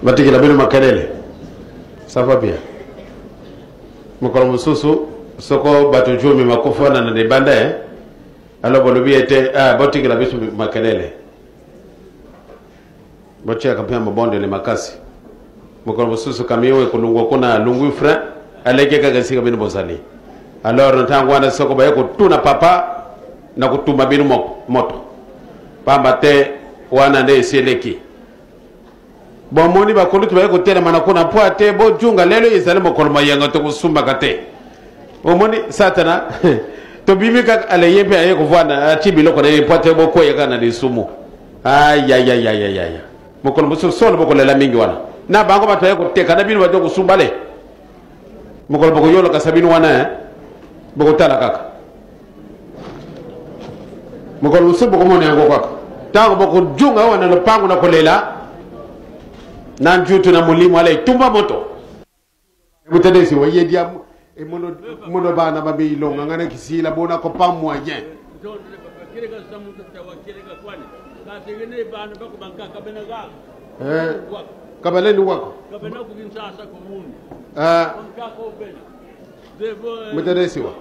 Batikela bino makelele. Ça va bien. Mokolo mosusu soko bato jumi makufa wana na libanda eh? Alors bolobi ete ah, botikela biso makelele. Botiaka mpe mabondeli makasi. Mokolo mosusu camion ekolungwa kuna alungwi frein aleki kaka esika bino bozali. Alors na ntango wana soko baye kotuna papa na kotumba bino moto, pamba te wana nde esi eleki. Bomoni bakolutu baye kotelema na kuna mpo ate bojunga lelo ezali mokolo mayenga tokosumbaka te. Omoni satana tobimi kaka ale ye mpe aye kovanda atie biloko na ye mpo ate bokweya kaka na lisumu. Ayayayayaya, mokolo mosusu solo bokolela mingi wana na bango bato baye koteka na bino bato kosumba le mokolo bokoyolokasa bino wana eh? Bokotala kaka mokolo mosusu bokomona yango kaka ntango bokojunga wana lopango na kolela na njutu na molimo ala etumba moto mutadesi wayedia emono mono bana bameilonga ngana kisila bona kopa moyen. Eh, kabaleni wako mutadesi wa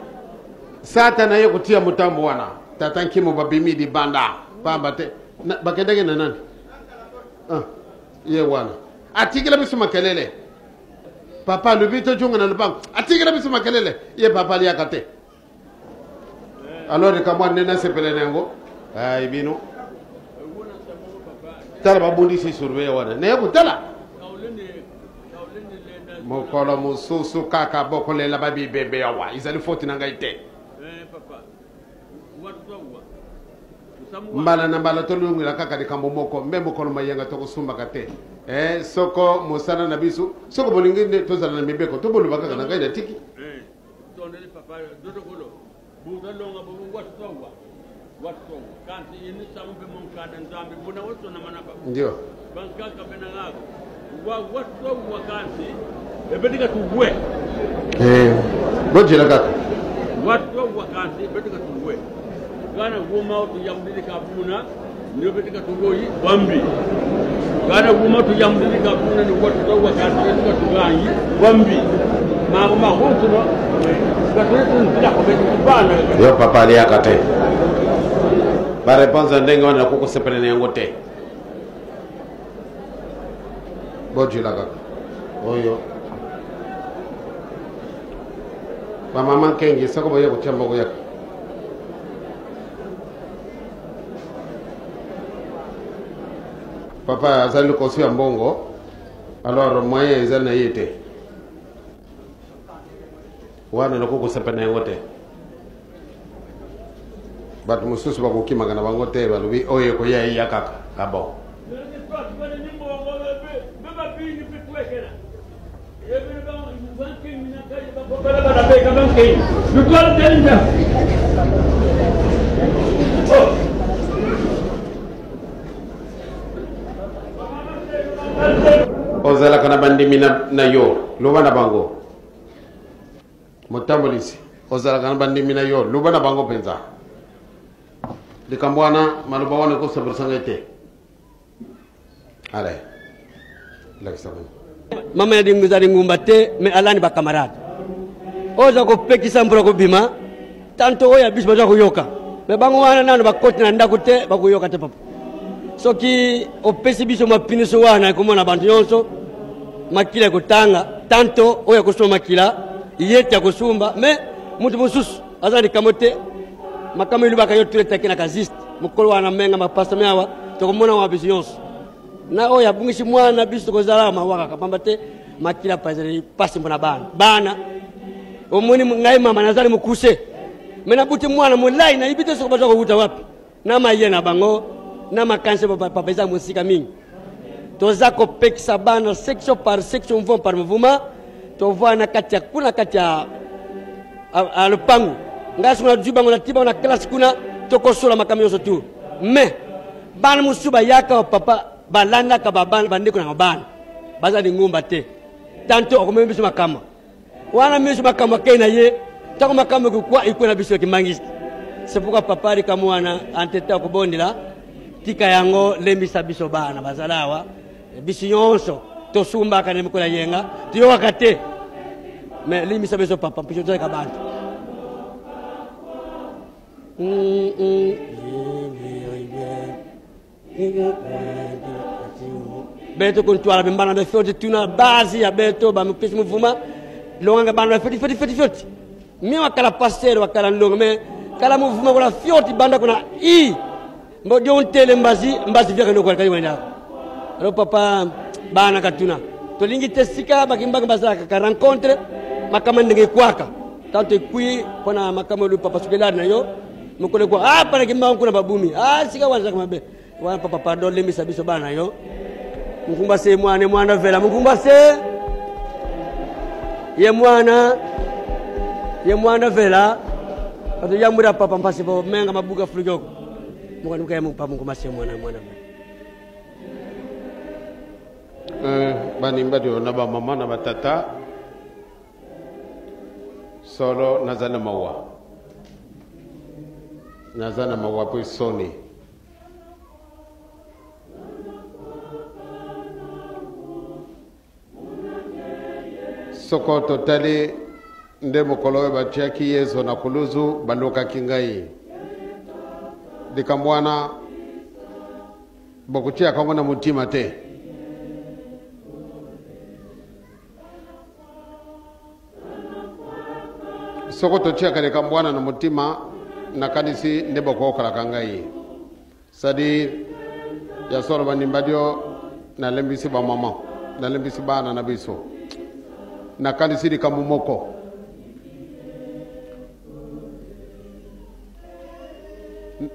satana ye kutia mutambo wana tata nkimo babimi libanda pamba te bakendaki na nani? Ah, ye wana atikela biso makelele. Papa alobi tojonga na lopango, atikela biso makelele, ye papa aliaka te. Alors likambo wana nde nasepela na yango. Ai bino tala babundisi surveille wana naye kotala mokolo mosusu kaka bokolela babibembe awa ezali foti na ngai te. Mbala na mbala tolongela kaka likambo moko mbe mokolo mayenga tokosumbaka te. Eh, soko mosala na biso soko bolingi nde tozala na mibeko toboloba kaka na ngai natiki. Ndio. Eh, bojela kaka. Yo papa aliaka te. Ba réponse ya ndenge wana nakoki kosepela na yango te. Bojela kaka. Oyo bamama nkengi soko boye kotia mboko yaka. Papa azali likoso ya mbongo, alors moyen ezali na ye te. Wana nakoki kosepela na yango te. Bato mosusu bakokimaka na bango te, balobi oyo ekoya eya kaka. Ah bon. Ozalaka na bandimi na yo, loba na bango. Motambolisi, ozalaka na bandimi na yo, loba na bango mpenza. Likambo wana, maloba wana ekosepelisa ngai te. Ale, lakisa bango. Mama ya dingu ezali ngumba te, me alani ba camarade. Oyo aza kopekisa mbula kobima, tanto oyo ya biso baza koyoka. Me bango wana nano bakoti na ndako te, bakoyoka te papa. Soki opesi biso mapiniso wana ekomona bantu nyonso makila ekotanga, tanto oyo akosomba makila ye te akosumba, me moto mosusu aza na likambo te. Makambo elobaka yo tuletaki na kaziste mokolo wana menga mapasa me awa tokomona wa biso nyonso na oyo abungisi mwana biso tokozala mawa kaka pamba te makila pa ezali pasi mpona bana. Bana omoni ngai mama nazali mokuse me nabuti mwana molai nayebi te soki baza kowuta wapi na maye na bango na makanisi papa eza mosika mingi. Toza kopekisa bana section par section, mouvement par mouvement, tovanda na kati ya kuna kati ya a lopango. Ngai soki nazwi bango nati bango na classe kuna tokosola makambo nyonso tu. Mais bana mosusu bayaka papa balandaka bandeko na bana baza lingomba te. Tanto akomemi biso makambo wana miso makambo akei na ye ntango makambo ekokwa ekwe na biso ya kimangisi. C'est pourquoi papa likambo wana antete akobondela tika yango lembisa biso bana bazala awa biso nyonso. Tosumbaka na mikolo ya yenga, toyokaka te. Mais limbisa biso papa, mpe tozalaka bantu. Beto kuntwala bimbana be fioti tuna base ya beto bamipesi muvuma longanga bana ba fioti fioti fioti fioti mi wakala pasteur wakala ndongo me kala muvuma kuna fioti banda kuna i mbo dio ntele mbazi mbazi vyaka ndoko kali wenda alo papa bana katuna tolingi te sika bakimbaka bazalaka ka rencontre makama ndenge ekwaka tanto ekwi mpona makama olu papa soki elari na yo mokolo ekwa ah pana kimbangu kuna babumi ah sika wazalaka mabe wana papa pardon lembisa biso bana na yo mukumba se mwana mwana vela mukumba se ye mwana ye mwana vela ato yambwira papa mpasi po menga mabuka fulukoko mukanuka ye papa mukumba se mwana mwana vela. Banimba dio na bamama na batata solo naza na mawa, naza na mawa mpe soni. Soko totali nde mokolo oyo batiaki Yesu na kuluzu, balukaki ngai. Likambo wana bokotiaka yango na motima te. Soko totiaka likambo wana na motima, nakanisi nde bokoyokalaka ngai. C'est-à-dire, ya solo bandimba dio, nalembisi bamama, nalembisi bana na biso. Nakanisi likambo moko.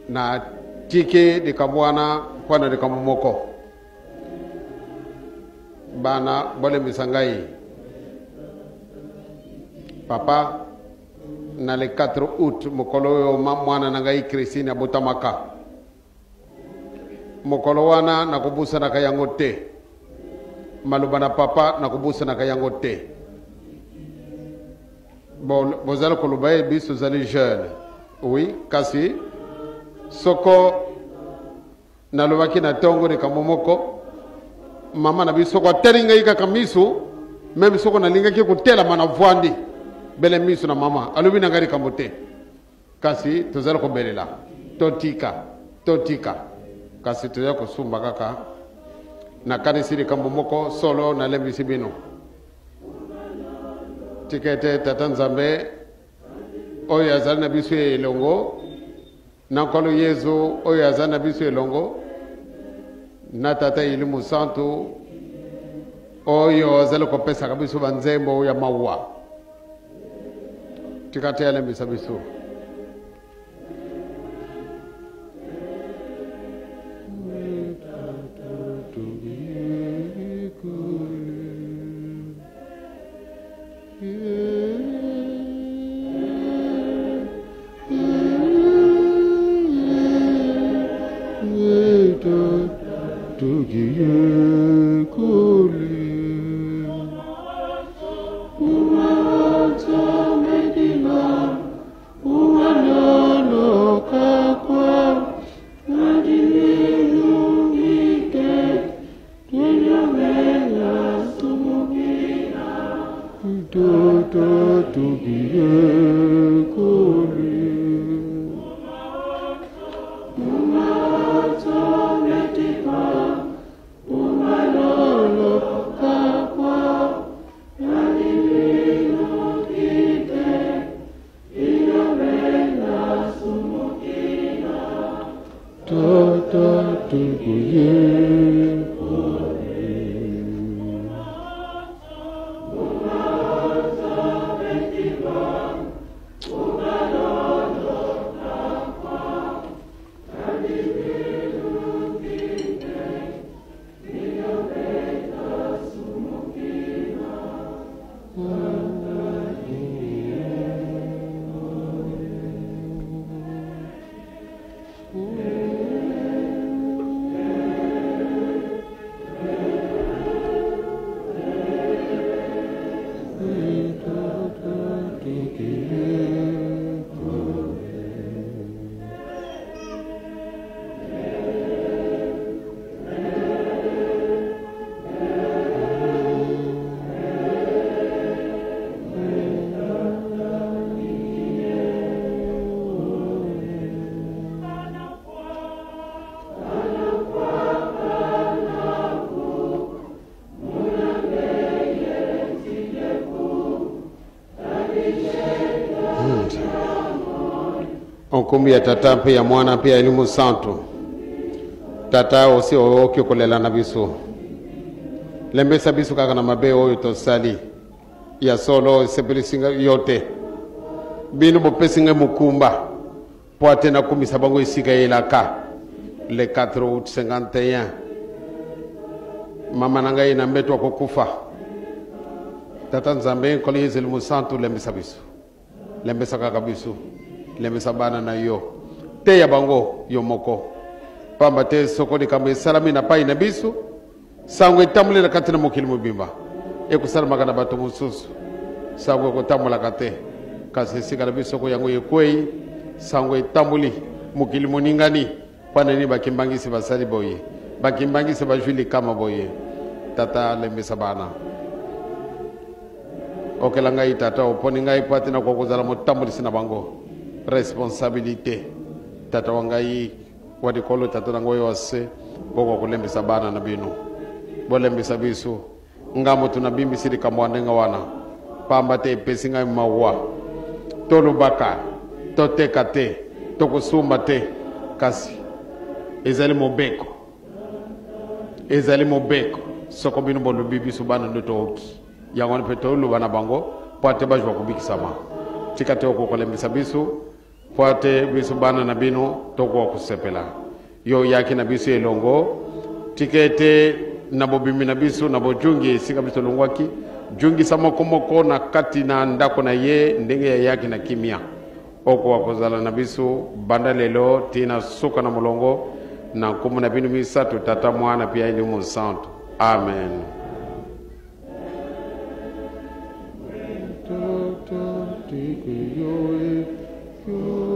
Natiki likambo wana mpo na likambo moko. Bana bolembisa ngai. Papa, na le 4 août, mokolo oyo mwana na ngai Christine abotamaka. Mokolo wana nakobusanaka yango te. Maloba na papa nakobusanaka yango te. Bozali koloba ye biso ozali jeune. Oui, kasi soko nalobaki na tongo likambo moko, mama na biso soko atali ngai kaka miso, meme soko nalingaki kotelama na vwandi bele miso na mama alobi na ngai likambo te. Kasi tozali kobelela totika, totika, kasi tozali kosumba kaka. Nakanisi likambo moko solo, nalembisi bino. Tika ete Tata Nzambe oyo azali na biso elongo, na Nkolo Yezu oyo azali na biso elongo, na Tata Elimo Santu oyo azali kopesaka biso banzembo ya mawa, tika te alembisa biso. Nkombo ya Tata mpe ya Mwana mpe ya Elimo Santu. Tata, osi oyoki kolela na biso, lembisa biso kaka na mabe oyo tosali. Ya solo esepelisi ngai yo te. Bino bopesi ngai mokumba mpo ate nakumisa bango esika elaka le 4 août 51. Mama na ngai na mbeto akokufa. Tata Nzambe, Nkolo Yezu Elimo Santu, lembisa biso. Lembisa kaka biso, lembisa bana na yo, teya bango yo moko, pamba te soko likambo esalami na pai na biso, sango etamboli na kati na mokili mobimba, ekosalamaka na bato mosusu. Sango ekotambolaka te, kasi esika na biso soko yango ekwei, sango etamboli, mokili moningani. Mpo na nini bakimbangisi basali boye? Bakimbangisi bazwi likama boye. Tata, lembisa bana. Okela ngai tata, oponi ngai mpo ate nakoka kozala motambolisi na bango. Responsabilité. Tata wa ngai wa likolo, tata na ngai oyo wa se, bokoka kolembisa bana na bino. Bolembisa biso. Nga moto nabimbisi likambo ya ndenge wana, pamba te epesi ngai mawa. Tolobaka, toteka te, tokosumba te, kasi ezali mobeko, ezali mobeko. Soko bino bolobi, biso bana nde tooki yango wana mpe toloba na bango mpo ate bazwa kobikisama. Tika te okokolembisa biso mpo ate biso bana na bino tokoka kosepela. Yo oyaki na biso elongo, tika ete na bobimi na biso na bojungi esika biso tolongwaki, jungisa moko moko na kati na ndako na ye ndenge yayaki na kimia. Okoka kozala na biso banda lelo tii na suka na molongo, na nkombo na bino misato, Tata, Mwana mpe Elimo Santu. Amen. Tata, tika yo e, yo.